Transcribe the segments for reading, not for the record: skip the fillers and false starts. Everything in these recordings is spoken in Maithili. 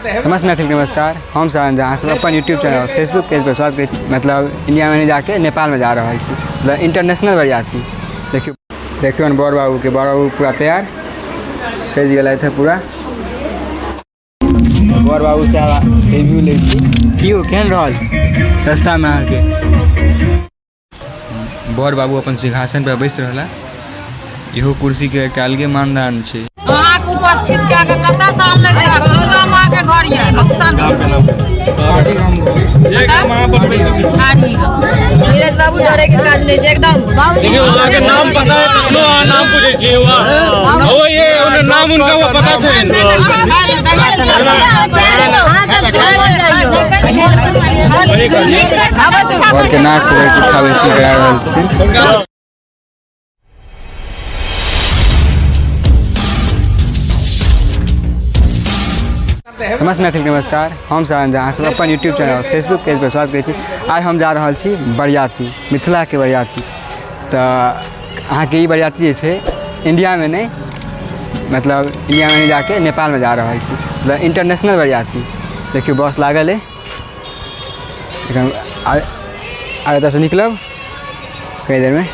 समस्त मैथिल नमस्कार। हम सब अहाँ सब अपन यूट्यूब चैनल फेसबुक पेज पर स्वागत करै छी। मतलब इंडियामे नहि जाके नेपालमे जा रहल छी, मतलब इंटरनेशनल बरियाती। देखियौ देखियौ ने बर बाबूके, बर बाबू पूरा तैयार सजि गेलथि है पूरा। बर बाबू से रिव्यू लै छी की यौ केहन रहल रस्तामे अहाँके? बर बाबू अपन सिंहासन पर बैस रहला। इहो कुर्सी के एकटा अलगे मानदान छै। अहाँके उपस्थित कए कऽ कतऽ सँ आनलै छह? कोन गाम अहाँके घर यऽ? कतऽ ठाढ़ी गाम। नीरज बाबू डरे के काज नहीं छै एकदम। देखियौ अहाँके नाम पता है तखनो अहाँ नाम पूछै छियै। वहाँ ओ ये उन्हें नाम उनका वो पता छै। बर के नाक पकड़ि के उठा बैसी करा रहल छथिन। समस्त मैथिल नमस्कार। हम सब अहाँ सब अपन यूट्यूब चैनल फेसबुक पेज पर स्वागत करै छी। आइ हम जा रहल छी बरियाती, मिथिलाके बरियाती। तऽ अहाँके ई बरियाती जे छै इंडियामे नहि, मतलब इंडियामे नहि जाके नेपालमे जा रहल छी, मतलब इंटरनेशनल बरियाती। देखियौ बस लागल अइ, एखन आइ एतऽसँ निकलब कनी देरमे,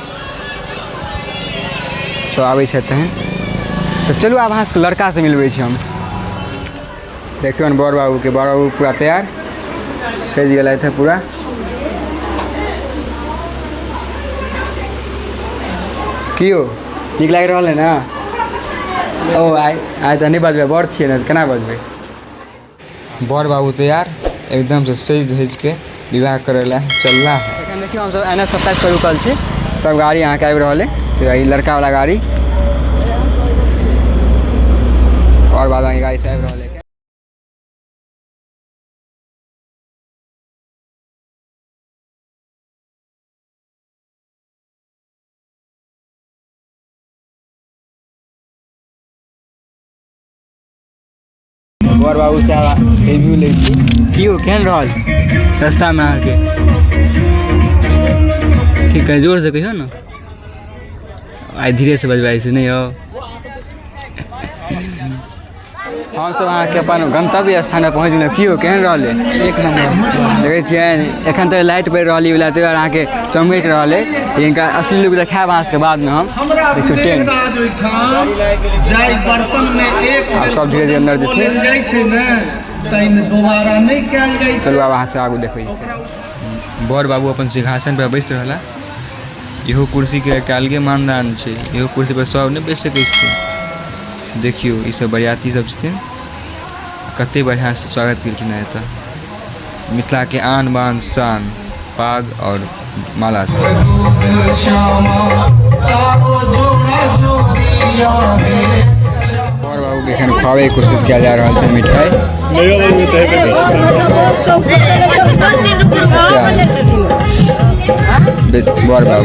सब आबै छथि तहन। तऽ चलू आब अहाँ सबके लड़कासँ मिलबै छी हम। देखियौ ने बर बाबूके, बर बाबू पूरा तैयार सजि गेलथि है पूरा। की यौ नीक लागि रहल है ने? ओ आइ आइ तऽ नहि बजबै, बड़ छियै ने, केना बजबै? बर बाबू तैयार एकदमसँ सजि धजि के विवाह करै लए चलला है। एखन देखियौ हमसब एन एच 27 पर रुकल छी, सब गाड़ी अहाँके आबि रहल है। तऽ ई लड़का वाला गाड़ी और बाद बाकी गाड़ी से आबि रहल है। बर बाबू से रिव्यू लै छी की यौ केहन रहल रस्तामे अहाँके? ठीक है, जोरसँ कहियौ ने। आइ धीरेसँ बजबै से नहि यौ। हमसब अहाँके अपन गन्तव्य स्थान पर पहुँच गेलहुँ। की यौ केहन रहलै? एक नंबर। देखै छियनि एखन तऽ लाइट बढ़ि रहल ई वला, ताहि दुआरे अहाँके चमकि रहल अइ। हिनका असली लुक देखायब अहाँ सबके बादमे हम। देखियौ टेंट आब सब धीरे धीरे अन्दर जेथिन। चलू आब अहाँ सब आगू देखबै। बर बाबू अपन सिंहासन पर बैस रहला। इहो कुर्सी के एकटा अलगे मानदान छै, इहो कुर्सी पर सब नहि बैस सकै छथिन। देखियौ ई सब बरियाती सब छथिन, कते बढ़िआँ से स्वागत केलखिन हेँ एतऽ। मिथिला के आन बान शान पाग और माला से। बर बाबू के एखन खुआबै के कोशिश कयल जा रहल छै मिठाई। बर बाबू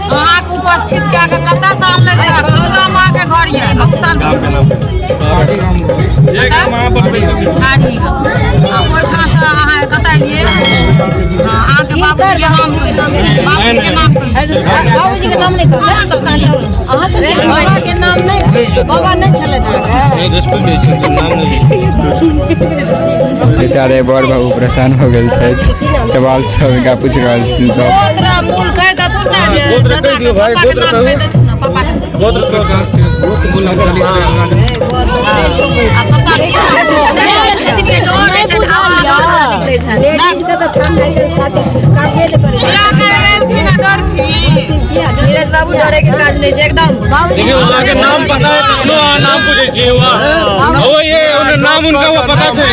अहाँके उपस्थित कए कऽ कतऽ सँ आनलै छह? कोन गाम अहाँके घर यऽ? कतऽ ठाढ़ी गाम। आ ओहिठामसँ अहाँ कतऽ एलियै? हँ, अहाँके बाबूजीके नाम कहियौ। बाबूजीके नाम कहियौ। बाबूजीके नाम नहि कहबै। अहाँ सब साँझ करू। अहाँ सब बाबाके नाम नहि, बाबा नहि छलथि अहाँके? बेचारे बर बाबू परेशान हो गेल छथि, सवाल सब हिनका पूछि रहल छथिन सब। गोत्र मूल कहि देथुन ने, जे दादाके पापाके नाम कहि देथुन ने, पापाके। आ पापा लेडीजके तऽ खातिर काफी नहि करै छै। नीरज बाबू डरे के काज नहीं छै एकदम। देखियौ अहाँके नाम पता है तखनो अहाँ नाम पूछै छियै। वहाँ ओ ये उन्हें नाम उनका वो पता छै।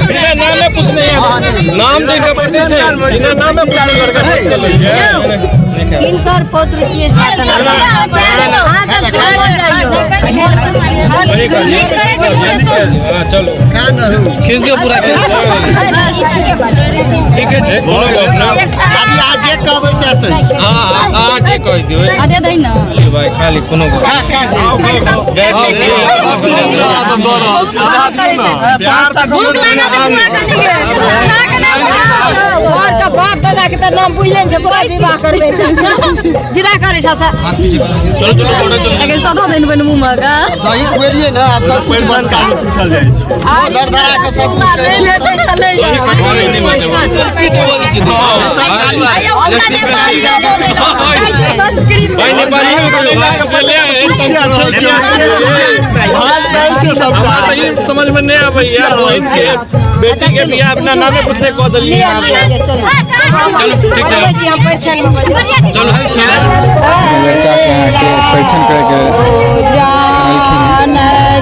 बिना नामे पूछने नाम देखे पड़ै छै, बिना नामे पूछने लड़का चलै छै। किनकर पौत्र छियै? चलो खींच दियौ पूरा। ठीक है, अभी अहाँ जे कहबै से सही। हाँ। अहाँ जे कहि दियौ। अरे दही ना। भाई खाली कोनो भूख लागल तऽ खुआ कऽ दियै। खा कऽ नहि बनेबै। बर के बाप दादा के तऽ नाम बुझले नहि छै, कोना विवाह करबै, विवाह करै छै से। चलो चलो ऑर्डर चलो। लेकिन सदो दिन बन मुँह मे कऽ। दही खुएलियै ने, आब सब कुछ बस काम पूछल जाइ छै। धर धरा के सब कुछ नहि भेटै छलै। भाई नेपाली में छै सबटा। समझ में नहीं आबै यार, बहिन के बेटी के बियाह अपना नामे पूछने कऽ देलियै। ठीक छै। चलो छै। लड़का के अहाँके परिछन करैके एलखिन हँ।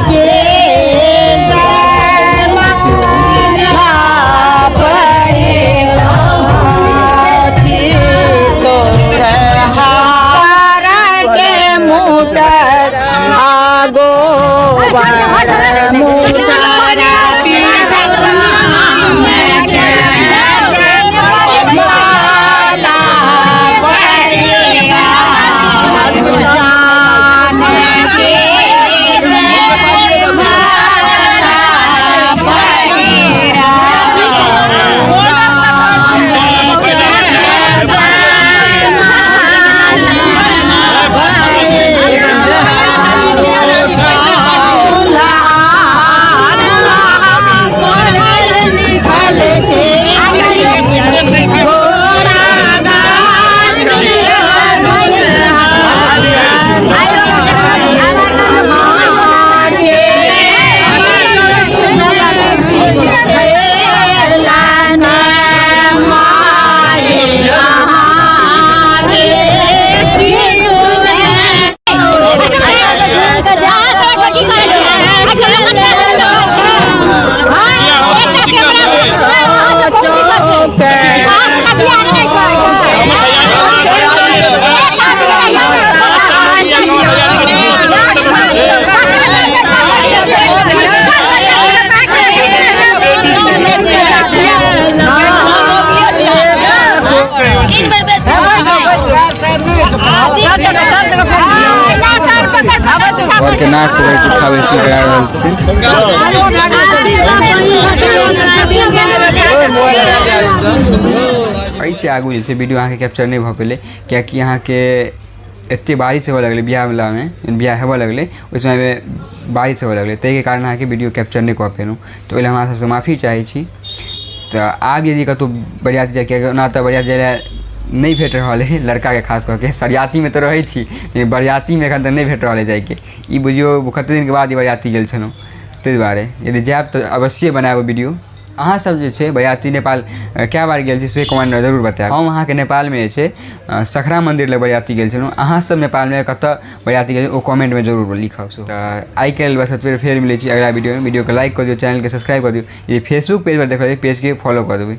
घरके नाक पकड़ि कऽ उठा बैसी करा रहल छथिन। एहिसँ आगू जे छै वीडियो अहाँके कैप्चर नहि भऽ पेलै, कियाकि अहाँके एते बारिश होबऽ लगलै। बियाह वलामे बियाह हेबऽ लगलै, ओहि समयमे बारिश होबऽ लगलै, ताहिके कारण अहाँके वीडियो कैप्चर नहि कऽ पेलहुँ। तऽ ओहि लए हमरा सबसँ माफी चाहै छी। तऽ आब यदि कतहु बरियाती जाइ, कियाकि ओना तऽ बरियाती जाइ लए नहि भेट रहल हइ लड़काके, खास कऽ के सरियातीमे तऽ रहै छी, लेकिन बरियातीमे एखन तक नहि भेट रहल हइ जाइके। ई बुझियौ कते दिनके बाद ई बरियाती गेल छलहुँ। ताहि दुआरे यदि जायब तऽ अवश्ये बनायब वीडियो। अहाँ सब जे छै बरियाती नेपाल कए बार गेल छी, से कमेंटमे जरूर बतायब। हम अहाँके नेपालमे जे छै सखरा मन्दिर लग बरियाती गेल छलहुँ। अहाँ सब नेपालमे कतऽ बरियाती गेल, ओ कमेंटमे जरूर लिखब। तऽ आइ काल्हि बस एतबे। फेर मिलै छी अगिला वीडियोमे। वीडियोके लाइक कऽ दियौ, चैनलके सब्सक्राइब कऽ दियौ। यदि फेसबुक पेज पर देखबै, पेजके फॉलो कऽ देबै।